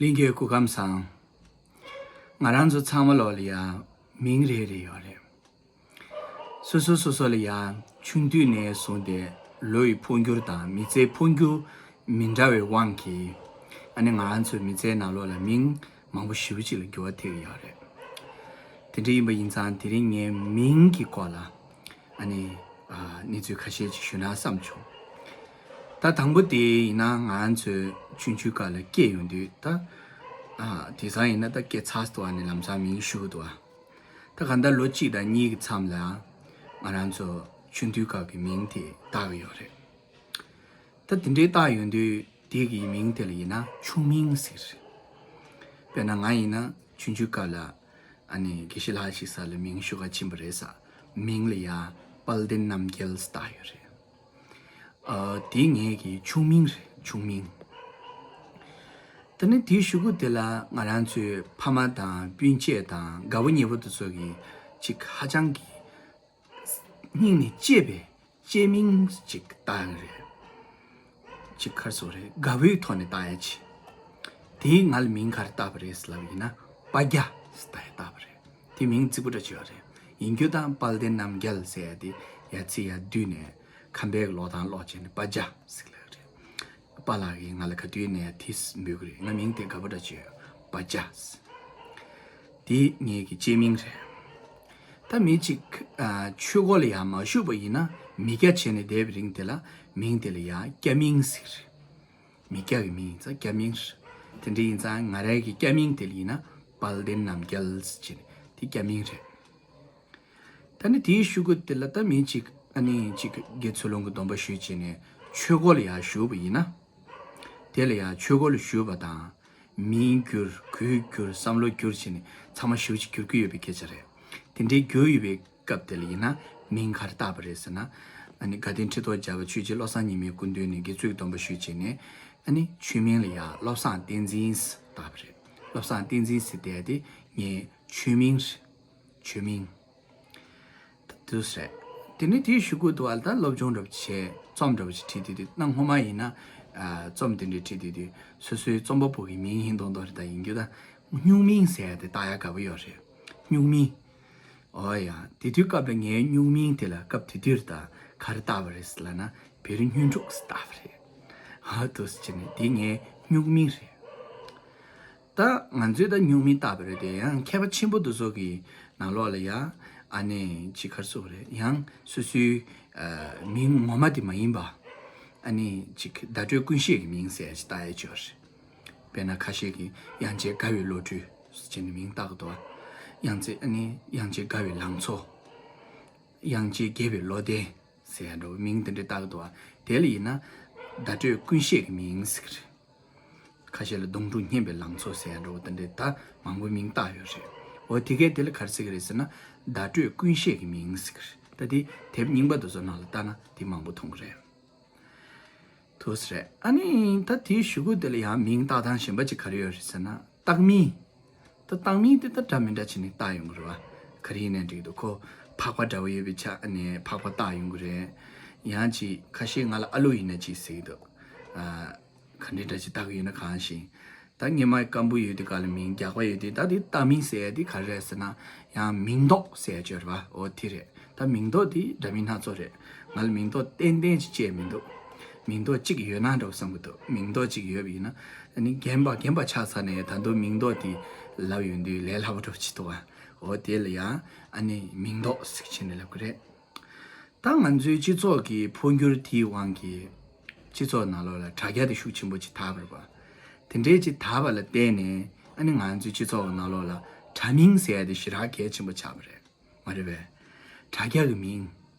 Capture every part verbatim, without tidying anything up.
ལྷན་རྒྱས་སྐུ་ཁམས་བཟང་། ང་རང་ཚོ་ཚང་མ་ལོག་ལ་ཡ་མིང་རེ་རེ་ཡོད་རེད། སོ་སོ་སོ་སོ་ལ་ཡ་ཆུང་དུས་ནས་བཟུང་སྟེ་ལོ་ཡི་འཕོ་འགྱུར་དང་མི་ཚེའི་འཕོ་འགྱུར་མི་འདྲ་བའི་དབང་གིས། ཨ་ནི་ང་རང་ཚོའི་མི་ཚེའི་ནང་ལོགས་ལ་མིང་མང་པོ་ཞེ་པོ་ཅིག་ལ་འགྱུར་བ་ཐེབས་ཀྱི་ཡོད་རེད། དེ་འདྲ་ཡིན་པ་ཡིན་ཙང་དེ་རིང་ངས་མིང་གི་སྐོར་ལ་ཨ་ནི་ཨ་གནས་ཚུལ་ཁ་ཤས་ཅིག་ཞུ་ན་བསམ་བྱུང་། ད་དང་པོ་དེ་ཡིན་ན་ང་རང་ཚོའི་ཆུང་ཆུང་སྐབས་ལ་སྐྱེས་ཡོང་དུས་ད་ཨ་དེང་སང་ཡིན་ན་ད་སྐྱེས་ཚར་འདུག་ཨ་ནི་ལམ་སང་མིང་ཞུ་གི་འདུག་ཨ། ད་གང་ལྟར་ལོ་གཅིག་དང་གཉིས་ཀྱི་མཚམས་ལ་ང་རང་ཚོ་ཆུང་དུས་སྐབས་ཀྱི་མིང་དེ་བཏགས་ཀྱི་ཡོད་རེད། ད་དེ་འདྲའི་བཏགས་ཡོང་དུས་དེ་གི་མིང་དེ་ལ་ཡིན་ན་ཆུང་མིང་ཟེར། དཔེར་ན་ང་ཡིན་ན་ཆུང་ཆུང་སྐབས་ལ་ཨ་ནི་དགེ་བཤེས་ལྷ་ཞིག་ས་ལ་མིང་ཞུ་ག་ཕྱིན་པ་རེད་ས། མིང་ལ་ཡ་དཔལ་ལྡན་རྣམ་རྒྱལ་བཏགས་ཡོད་རེད། ཨ་དེ་ངེད་ཀྱི་ཆུང་མིང་རེད། ཆུང་མིང་། ད་ནི་དེའི་གཞུག་གུ་དེ་ལ་ང་རང་ཚོའི་ཕ་མ་དང་སྤུན་མཆེད་དང་དགའ་བོ་ཉེ་བོ་དེ་ཚོ་གིས་ཅིག་ཧ་ཅང་གི་སྙིང་ནས་གཅེས་པའི་གཅེས་མིང་ཅིག་བཏགས་ཡོད་རེད། ཅིག་ག་རེ་ཟེར་དགོས་རེད། དགའ་བོའི་ཐོག་ནས་བཏགས་ཡ་ཅིག་དེའི་ང་ལ་མིང་ག་རེ་བཏགས་པ་རེད་ཟེར་ལབ་ཡིན་ན་པ་རྒྱ་ཟེར་བཏགས་ཡ་བཏགས་པ་རེད། དེ་མིང་རྫིག་པོ་འདྲ་ཅིག་ཡོད་རེད། ཡིན་རྒྱུ་དང་དཔལ་ལྡན་རྣམ་རྒྱལ་ཟེར་ཡ་དེ་ཡ་ཚིག་ཡ་བསྡུས་ནས་ཁམས་པའི་ཀློག་སྟངས་ཀློག་བྱས་ནས་པ་རྒྱ་ཟེར་ལབ་རེད། པཱ་ལགས་ཀྱིས་ང་ལ་ག་དུས་ནས་དེ་འབོད་ཀྱི་རེད། ང་མིང་དེ་དགའ་པོ་འདྲ་བྱས་པ་རྒྱ། དེ་ངེད་ཀྱི་གཅེས་མིང་རེད། ད་མི་གཅིག་ཨ་ཆོས་སྒོ་ལ་ཡང་མ་ཞུགས་པ་ཡིན་ན་མི་སྐྱ་བྱས་ནས་བསྡད་པའི་རིང་དེ་ལ་མིང་དེ་ལ་ཡང་སྐྱ་མིང་ཟེར། མི་སྐྱ་གི་མིང་ཡིན་ཙང་སྐྱ་མིང་རེད། དེ་འདྲ་ཡིན་ཙང་ང་རང་གི་སྐྱ་མིང་དེ་ལ་ཡིན་ན་དཔལ་ལྡན་རྣམ་རྒྱལ་ཟེར་བྱས་ནས་དེ་སྐྱ་མིང་རེད། ད་ནི་དེའི་གཞུག་གུ་དེ་ལ་ད་མི་གཅིག་ཨ་ནི་གཅིག་དགེ་ཚུལ་སློང་གི་སྡོམ་པ་ཞུས་བྱས་ནས་ཆོས་སྒོ་ལ་ཡར་ཞུགས་པ་ཡིན་ན། དེ་ལ་ཡར་ཆོས་སྒོ་ལ་ཞུགས་པ་དང་། མིང་བསྒྱུར་གོས་བསྒྱུར་བསམ་བློ་བསྒྱུར་བྱས་ནས་ཚང་མ་ཞེ་པོ་ཅིག་བསྒྱུར་གྱི་ཡོད་པའི་སྐད་ཆ་རེད། དེ་འདྲའི་བསྒྱུར་ཡོད་པའི་སྐབས་དེ་ལ་ཡིན་ན་མིང་ག་རེ་བཏགས་པ་རེད་ཟེར་ན། ཨ་ནི་དགའ་ལྡན་ཁྲི་ཐོག་བརྒྱ་པ་ཆོས་རྗེ་བློ་བཟང་ཉི་མའི་སྐུ་མདུན་ནས་དགེ་ཚུལ་གྱི་སྡོམ་པ་ཞུས་བྱས་ནས། ཨ་ནི་ཆོས་མིང་ལ་ཡར་བློ་བཟང་བསྟན་འཛིན་ཟེར་བཏགས་པ་རེད། བློ་བཟང་བསྟན་འཛིན་ཟེར་དེ་དེ་ངའི་ཆོས་མིང་རེད། ཆོས་མིང་། ད་དུས་རེད། དེ་ནས་དེའི་གཞུག་གུ་དུ་བ་ལ་ད་སློབ་སྦྱོང་འདྲ་པོ་བྱས་རྩོམ་འདྲ་པོ་ཅིག་བྲིས་དུས་དེ་གནའ་སྔོན་མ་ཡིན་ན་ཨ་རྩོམ་དེ་འདྲ་བྲིས་དུས་དེ་སོ་སོའི་རྩོམ་པ་པོ་གི་མིང་ཡིན་མདོག་མདོག་རེད། ད་ཡིན་རྒྱུ་ད་སྨྱུག་མིང་ཟེར་ཡ་དེ་བཏགས་ཡ་དགའ་པོ་ཡོད་རེད། སྨྱུག་མིང་། ཨོ་ཡ། དེ་དུས་སྐབས་ལ་ངའི་སྨྱུག་མིང་དེ་ལ་སྐབས་དེ་དུས་ད་ག་རེ་བཏགས་པ་རེད་ཟེར་ལབ་ན་བེ་རི་སྨྱོན་ཕྲུག་ཟེར་བཏགས་པ་རེད། ཨ་དུས་ཟེར་ནས་དེ་ངའི་སྨྱུག་མིང་རེད། ད་ང་ཚོས་ད་སྨྱུག་མིང་བཏགས་པ་རེད་དེ་ཡང་མཁས་པ་ཆེན་པོ་དེ་ཚོ་གི་ནང་ལོགས་ལ་ཡ་ཨ་ནི་ཅིག་ག་རེ་ཟེར་དགོས་རེད། ཡང་སོ་སོའི་ཨ་མིང་ངོ་མ་དེ་མ་ཡིན་པ་ཨ་ནི་ཅིག་བརྡ་སྤྲོད་ཀུན་ཤེས་ཀྱི་མིང་ཟེར་ཡ་ཅིག་བཏགས་ཡ་ཅིག་ཡོད་རེད། དཔེར་ན་ཁ་ཤས་ཀྱིས་དབྱངས་ཅན་དགའ་བའི་བློ་གྲོས་ཟེར་ནས་མིང་བཏགས་ཀྱི་འདུག་བ། དབྱངས་ཅན་ཨ་ནི་དབྱངས་ཅན་དགའ་བའི་ལང་ཚོ། དབྱངས་ཅན་དགྱེས་པའི་བློ་ལྡན་ཟེར་ཡ་འདྲ་བོ་མིང་དེ་འདྲ་བཏགས་ཀྱི་འདུག་བ། དེ་ལ་ཡིན་ན་བརྡ་སྤྲོད་ཀུན་ཤེས་ཀྱི་མིང་ཟེར་གྱི་རེད། ཁ་ཤས་ལ་གདོང་དྲུག་སྙན་པའི་ལང་ཚོ་ཟེར་ཡ་འདྲ་བོ་དེ་འདྲའི་ད་མང་པོ་མིང་བཏགས་ཡོད་རེད། འོ་དེ་གས་དེ་ལ་ག་རེ་ཟེར་གྱི་རེད་ཟེར་ན་བརྡ་སྤྲོད་ཀུན་ཤེས་ཀྱི་མིང་ཟེར་གྱི་རེད། ད་དེ་དེབ་རྙིང་པ་དེ་ཚོ་ནང་ལ་བལྟས་ན་དེ་མང་པོ་མཐོང་གི་རེད། དུས་རེད། ཨ་ནི་ད་དེའི་གཞུག་གུ་དེ་ལ་ཡང་མིང་བཏགས་སྟངས་གཞན་པ་ཅིག་ག་རེ་ཡོད་རེད་ཟེར་ན་བཏགས་མིང་། ད་བཏགས་མིང་དེ་ད་འདྲ་མི་འདྲ་བྱས་ནས་བཏགས་ཡོང་གི་རེད་བ། ག་རེ་ཡིན་ནའི་འགྲིག་འདུག་ཁོ་ཕག་པ་འདྲ་བོ་ཡོད་པའི་ཆ་ནས་ཕག་པ་བཏགས་ཡོང་གི་རེད། ཡང་ཅིག་ཁ་ཤས་ང་ལ་ཨ་ལུ་ཡིན་ན་ཅིག་ཟེར་གྱི་འདུག་ཨ། ག་འདྲ་འདྲ་ཅིག་བཏགས་ཀྱི་ཡོད་ན་གང་ཞིག་ད་སྔོན་མ་སྐམ་པོ་ཡོད་དུས་སྐབས་ལ་མིང་རྒྱགས་པ་ཡོད་དུས་ད་དེ་བཏགས་མིང་ཟེར་ཡ་དེ་ག་རེ་རེད་ཟེར་ན་ཡང་མིང་འདོགས་ཟེར་ཡ་ཅིག་ཡོད་རེད་བ། འོ་དེ་རེད། ད་མིང་འདོགས་དེ་འདྲ་མིན་སྣ་ཚོགས་རེད། ང་ལ་མིང་འདོགས་ཏན་ཏན་ཅིག་བྱས་མི་འདུག་མིང་འདོགས་གཅིག་ཡོད་ན་འདྲ་བོ་བསམ་གྱི་འདུག་མིང་འདོགས་གཅིག་ཡོད་པ་ཡིན་ན་ཨ་ནི་རྒན་པ་རྒན་པ་ཆགས་ཚར་ནས་ད་དུང་མིང་འདོགས་དེ་ལབ་ཡོང་དུས་ལས་སླ་པོ་འདྲ་བོ་ཅིག་འདུག་ཨ། འོ་དེ་ལ་ཡང་ཨ་ནི་མིང་འདོགས་ཟེར་བྱས་ནས་ལབ་ཀྱི་རེད། ད་ང་ཚོའི་སྤྱི་ཚོགས་ཀྱི་འཕོ་འགྱུར་དེའི་དབང་གིས་སྤྱི་ཚོགས་ནང་ལོགས་ལ་དྲ་རྒྱ་དེ་ཤུགས་ཆེན་པོ་ཅིག་དར་བ་རེད་པ། དེ་འདྲའི་ཅིག་དར་བ་ལ་བརྟེན་ནས་ཨ་ནི་ང་ཚོའི་སྤྱི་ཚོགས་ནང་ལོགས་ལ་དྲ་མིང་ཟེར་ཡ་དེ་ཞེ་དྲག་གལ་ཆེན་པོ་ཆགས་པ་རེད། མ་རེད་པས། དྲ་རྒྱ་གི་མིང་།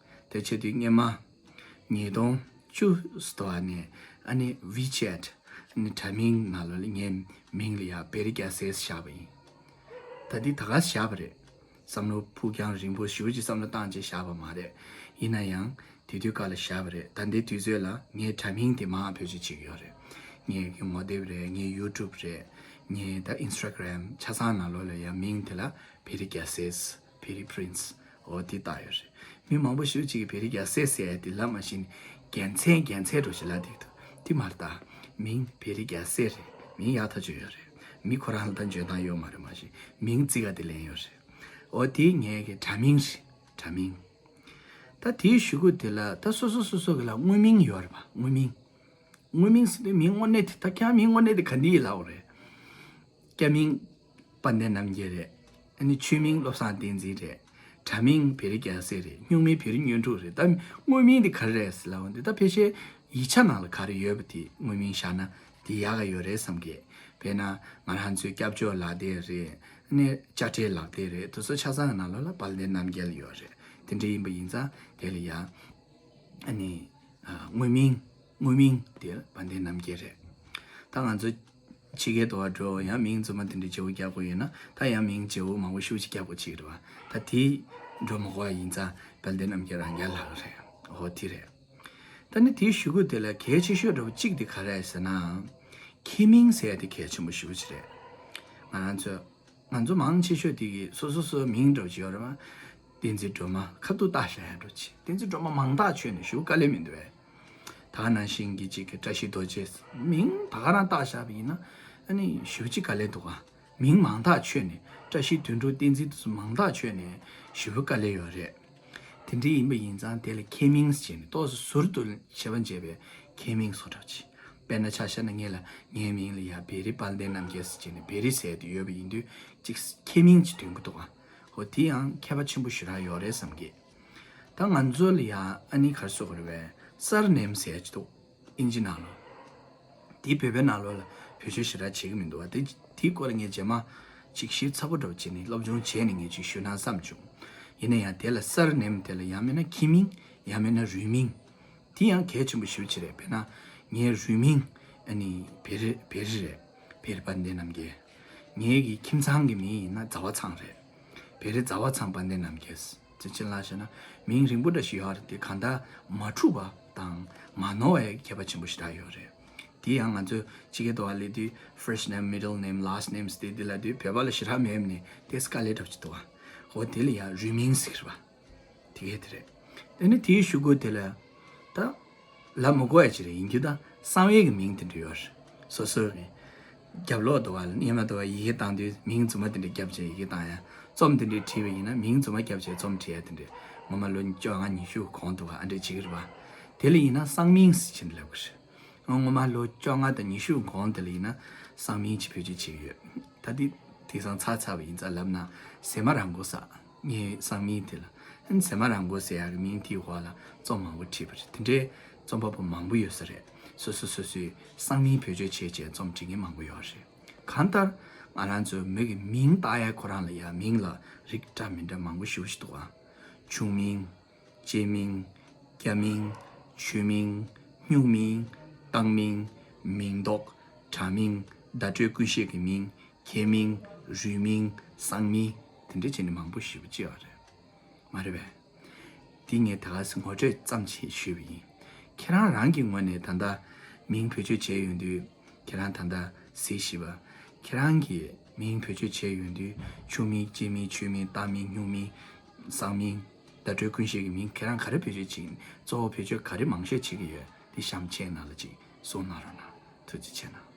དེ་བྱས་དུས་སྔོན་མ་ཉིས་སྟོང་བཅུ་ཙམ་ནས་ཨ་ནི་ཝི་ཆེ་ཊི་ཨ་ནི་དྲ་མིང་ནང་ལོགས་ལ་ངའི་མིང་ལ་ཡང་བེ་རི་རྒྱལ་སྲས་བཞག་པ་ཡིན། ད་འདི་ད་ག་བཞག་པ་རེད། བསམ་བློ་ཕུགས་རྒྱང་རིང་པོ་ཞེ་པོ་ཅིག་བསམ་བློ་བཏང་བྱས་བཞག་པ་མ་རེད། ཡིན་ན་ཡང་དེ་དུས་སྐབས་ལ་བཞག་པ་རེད། ད་ལྟའི་དུས་ཚོད་ལ་ངའི་དྲ་མིང་དེ་མར་བེད་སྤྱོད་བྱེད་ཀྱི་ཡོད་རེད། ངའི་གི་ངོ་དེབ་རེད། ངའི་ཡུ་ཊུབ་རེད། ངའི་ད་ཨིན་སི་ཊ་གྷ་རམ་ཆ་ཚང་ནང་ལོགས་ལ་ཡང་མིང་དེ་ལ་བེ་རི་རྒྱལ་སྲས། བེ་རི་པི་རིན་སི། འོ་དེ་བཏགས་ཡོད་རེད། མི་མང་པོ་ཞེ་པོ་ཅིག་གིས་བེ་རི་རྒྱལ་སྲས་ཟེར་ཡ་དེ་ལབ་མ་ཤེས་ནས་རྒྱལ་མཚན་རྒྱལ་མཚན་འདྲ་བོ་ཞིག་ལབ་བསྡད་ཀྱི་འདུག་དེ་མ་རེད་ད། མིང་བེ་རི་རྒྱལ་སྲས་རེད། མིང་ཡག་ཐག་ཆོད་ཡོད་རེད། མི་ཁོ་རང་ལ་ད་འཇོན་ཐང་ཡོད་མ་རེད། མ་གཞི་མིང་བརྩི་ག་དེ་ལེན་ཡོད་རེད། འོ་དེ་ངས་གི་དྲ་མིང་རེད། དྲ་མིང་། ད་དེའི་གཞུག་གུ་དེ་ལ་ད་སོ་སོ་སོ་སོ་གི་ལ་དངོས་མིང་ཡོད་རེད་པ། དངོས་མིང་། དངོས་མིང་ཟེར་དུས་མིང་དངོས་གནས་དེ། ད་ཁྱེད་རང་མིང་དངོས་གནས་དེ་ག་འདི་ཡིན་ལབ་པ་རེད། སྐྱ་མིང་དཔལ་ལྡན་རྣམ་རྒྱལ་རེད། ཨ་ནི་ཆོས་མིང་བློ་བཟང་བསྟན་འཛིན་རེད། དྲ་མིང་བེ་རི་རྒྱལ་སྲས་རེད། སྨྱུག་མིང་བེ་རི་དངོས་གྲུབ་རེད། ད་དངོས་མིང་དེ་ག་རེ་རེད་ཟེར་ལབ་པ་འདི། ད་ཕལ་ཆེར་ཡིག་ཆ་ནང་ལ་ག་རེ་ཡོད་པ་དེ་དངོས་མིང་བཞག་ན་དེ་ཡག་ག་ཡོད་རེད་བསམ་གི། དཔེར་ན་ང་རང་ཚོའི་སྐྱབས་བཅོལ་ལག་དེབ་རེད། ཨ་ནི་དཔྱ་ཁྲལ་ལག་དེབ་རེད། དེ་ཚོ་ཆ་ཚང་གི་ནང་ལོགས་ལ་དཔལ་ལྡན་རྣམ་རྒྱལ་ཡོད་རེད། དེ་འདྲ་ཡིན་པ་ཡིན་ཙང་དེ་ལ་ཡ་ཨ་ནི་ཨ་དངོས་མིང་། དངོས་མིང་དེ་དཔལ་ལྡན་རྣམ་རྒྱལ་རེད། ད་ང་ཚོ་ཕྱི་རྒྱལ་དུ་བ་འགྲོ་ཡང་མིང་རྫུན་མ་དེ་འདྲའི་བརྗེ་པོ་རྒྱག་དགོས་ཡོད་ན། ད་ཡང་མིང་བརྗེ་པོ་མང་པོ་ཞེ་པོ་ཅིག་རྒྱག་དགོས་ཅིག་རེད་བ། ད་དེ་འགྲོ་མ་དགོས་པ་ཡིན་ཙང་དཔལ་ལྡན་རྣམ་རྒྱལ་རང་རྒྱལ་ལགས་རེད། འོ་དེ་རེད། ད་ནི་དེའི་གཞུག་གུ་དེ་ལ་གལ་ཆེ་ཤོས་འདྲ་པོ་གཅིག་དེ་ག་རེ་རེད་ཟེར་ན། ཁྱད་མིང་ཟེར་ཡ་དེ་གལ་ཆེན་པོ་ཞེ་པོ་ཅིག་རེད། ང་རང་ཚོ་ང་ཚོ་མང་ཆེ་ཤོས་དེ་གི་སོ་སོ་སོའི་མིང་འདྲ་པོ་ཅིག་ཡོད་རེད་བ། བསྟན་འཛིན་སྒྲོལ་མ། ཁ་ཐུག་བཏགས་བཞག་ཡ་འདྲ་པོ་ཅིག། བསྟན་འཛིན་སྒྲོལ་མ་མང་ཐག་ཆོད་ནས་ཞེ་པོ་དཀའ་ལས་མི་འདུག་བས། ད་ག་ནང་བཞིན་གྱི་གཅིག་གི་བཀྲ་ཤིས་རྡོ་རྗེ། མིང་ད་ག་རང་བཏགས་བཞག་པ་ཡིན་ན་ཨ་ནི་ཞེ་པོ་ཅིག་དཀའ་ལས་འདུག་ག། མིང་མང་ཐག་ཆོད་ནས། བཀྲ་ཤིས་དོན་གྲུབ། བསྟན་འཛིན། དེ་ཚོ་མང་ཐག་ཆོད་ནས་ཞེ་པོ་དཀའ་ལས་ཡོད་རེད། དེ་འདྲ་ཡིན་པ་ཡིན་ཙང་དེ་ལ་ཁྱད་མིང་ཟེར་ནས་ཏོག་ཙམ་ཟུར་དུ་ཕྱེ་བ་བྱས་པའི་ཁྱད་མིང་བཟོ་འདྲ་ཅིག། དཔེར་ན་ཆ་བཞག་ན་ངེད་ལ་ངའི་མིང་ལ་ཡ་བེ་རི་དཔལ་ལྡན་རྣམ་རྒྱལ་ཟེར་བྱས་ནས་བེ་རི་ཟེར་དེ་ཡོད་པ་ཡིན་དུས་ཅིག་ཁྱད་མིང་ཅིག་འདོན་གྱི་འདུག་ག། འོ་དེ་ཡང་ཁྱད་པར་ཆེན་པོ་ཞེ་དྲག་ཡོད་རེད་བསམ་གི། ད་ང་ཚོ་ལ་ཡ་ཨ་ནི་ག་རེ་ཟེར་དགོས་རེད་པས། སར་ནེམ་ཟེར་ཅིག་འདུག། ཨིན་ཇི་ནང་ལོགས། དེ་བོད་པའི་ནང་ལོགས་ལ་བེད་སྤྱོད་ཞེ་དྲག་བྱེད་ཀྱི་མི་འདུག་བ། དེ་དེའི་སྐོར་ལ་ངས་རྗེས་མ་ཅིག་ཞིབ་ཚགས་པོ་འདྲ་པོ་བྱས་ནས་སློབ་སྦྱོང་བྱས་ནས་ངས་ཅིག་ཞུས་ན་བསམ་བྱུང་། ཡིན་ན་ཡང་དེ་ལ་སར་ནེམ་དེ་ལ་ཡང་མིན་ན་ཁྱི་མིང་། ཡང་མིན་ན་རུས་མིང་། དེ་ཡང་གལ་ཆེན་པོ་ཞེ་པོ་ཅིག་རེད། དཔེར་ན་ངའི་རུས་མིང་ཨ་ནི་བེ་རི། བེ་རི་རེད། བེ་རི་དཔལ་ལྡན་རྣམ་རྒྱལ། ངའི་གི་ཁྱིམ་ཚང་གི་མིང་ཡིན་ན་ཛ་བ་ཚང་རེད། བེ་རི་ཛ་བ་ཚང་དཔལ་ལྡན་རྣམ་རྒྱལ། ཅི་ཕྱིན་ལ་བྱས་ན་མིང་རིང་པོ་འདྲ་ཞིག་ཡོད་རེད། དེ་གང་ལྟར་མ་འཁྲུགས་པ་དང་མ་ནོར་བའི་ཁྱད་པར་ཆེན་པོ་ཞེ་དྲག་ཡོད་རེད། དེ་ཡང་ང་ཚོས་ཕྱི་རྒྱལ་དུ་བ་སླེབས་དུས་first name, middle name, last names དེ་དེ་ལབ་དུས་བོད་པ་ལ་ཞེ་དྲག་མེད་ནས་དེ་དཀའ་ལས་འདྲ་པོ་ཅིག་འདུག་བ། འོ་དེ་ལ་ཡང་རུས་མིང་ཟེར་གི་རེད་བ། དེ་གས་དེ་རེད། དེ་ནི་དེའི་གཞུག་གུ་དེ་ལ་ད་ལབ་མི་དགོས་ཡ་ཅིག་རེད། ཡིན་རྒྱུ་ད་གསང་བའི་གི་མིང་དེ་འདྲ་ཡོད་རེད། སོ་སོའི་གི་རྒྱབ་ལོགས་དུ་བ་ལ་སྔོན་མ་དུ་བ་ཡི་གེ་བཏང་དུས་མིང་རྫུན་མ་དེ་འདྲ་བརྒྱབ་བྱས་ཡི་གེ་བཏང་ཡ། རྩོམ་དེ་འདྲ་བྲིས་པ་ཡིན་ན་མིང་རྫུན་མ་བརྒྱབ་བྱས་རྩོམ་བྲིས་ཡ་དེ་འདྲ། སྔོན་མ་ལོ་བཅོ་ལྔ་ཉི་ཤུ་གོང་དུ་བ་ཨ་འདྲ་བྱེད་ཀྱི་རེད་བ། དེ་ལ་ཡིན་ན་གསང་མིང་ཟེར་ནས་ལབ་ཀྱི་རེད། སྔོན་མ་ལོ་བཅོ་ལྔ་དང་ཉི་ཤུ་གོང་དེ་ལ་ཡིན་ན་གསང་མིང་ཅིག་བེད་སྤྱོད་བྱེད་ཀྱི་ཡོད། ད་དེ་དེང་སང་ཚར་ཚར་བ་ཡིན་ཙང་ལབ་ན་ཟེ་མ་རང་གོ་ས། ངའི་གསང་མིང་དེ་ལ། ཨན་ཟེ་མ་རང་གོ་ཟེར་ཡག་གི་མིང་དེའི་འོག་ལ་རྩོམ་མང་པོ་བྲིས་པ་རེད། དེ་འདྲའི་རྩོམ་པ་པོ་མང་པོ་ཡོད་ས་རེད། སོ་སོ་སོ་སོའི་གསང་མིང་བེད་སྤྱོད་བྱས་བྱས་རྩོམ་འབྲི་མཁན་མང་པོ་ཡོད་རེད། གང་ལྟར་ང་རང་ཚོའི་མི་གི་མིང་བཏགས་ཡག་ཁོ་རང་ལ་ཡ་མིང་ལ་རིགས་འདྲ་མི་འདྲ་མང་པོ་ཞེ་པོ་ཞིག་འདུག་ཨ། ཆུང་མིང་། ཆེ་མིང་། རྒྱ་མིང་། ཆོས་མིང་། སྨྱུག་མིང་། བཏགས་མིང་། མིང་འདོགས། དྲ་མིང་། བརྡ་སྤྲོད་ཀུན་ཤེས་ཀྱི་མིང་། ཁྱད་མིང་། རུས་མིང་། གསང་མིང་། དེ་འདྲ་བྱས་ནས་མང་པོ་ཞེ་པོ་ཅིག་ཡོད་རེད། མ་རེད་པས། འདི་ངས་ད་ག་སེ་ངོ་སྤྲོད་ཙམ་ཞིག་ཞུས་པ་ཡིན། ཁྱེད་རང་རང་གི་ངོས་ནས་ད་ལྟ་མིང་བེད་སྤྱོད་བྱས་ཡོང་དུས་ཁྱེད་རང་ད་ལྟ་གཟིགས་ཤིག་པ། ཁྱེད་རང་གིས་མིང་བེད་སྤྱོད་བྱས་ཡོང་དུས་ཆུང་མིང་། ཆེ་མིང་། ཆོས་མིང་། བཏགས་མིང་། སྨྱུག་མིང་། གསང་མིང་། བརྡ་སྤྲོད་ཀུན་ཤེས་ཀྱི་མིང་ཁྱེད་རང་ག་རེ་བེད་སྤྱོད་བྱེད་ཀྱི། གཙོ་བོ་བེད་སྤྱོད་ག་རེ་མང་ཤོས་བྱེད་ཀྱི་ཡོད། དེ་གཤམ་གྱི་ནང་ལ་ཅིག་གསུང་གནང་རོགས་གནང་། ཐུགས་རྗེ་ཆེ་གནང་།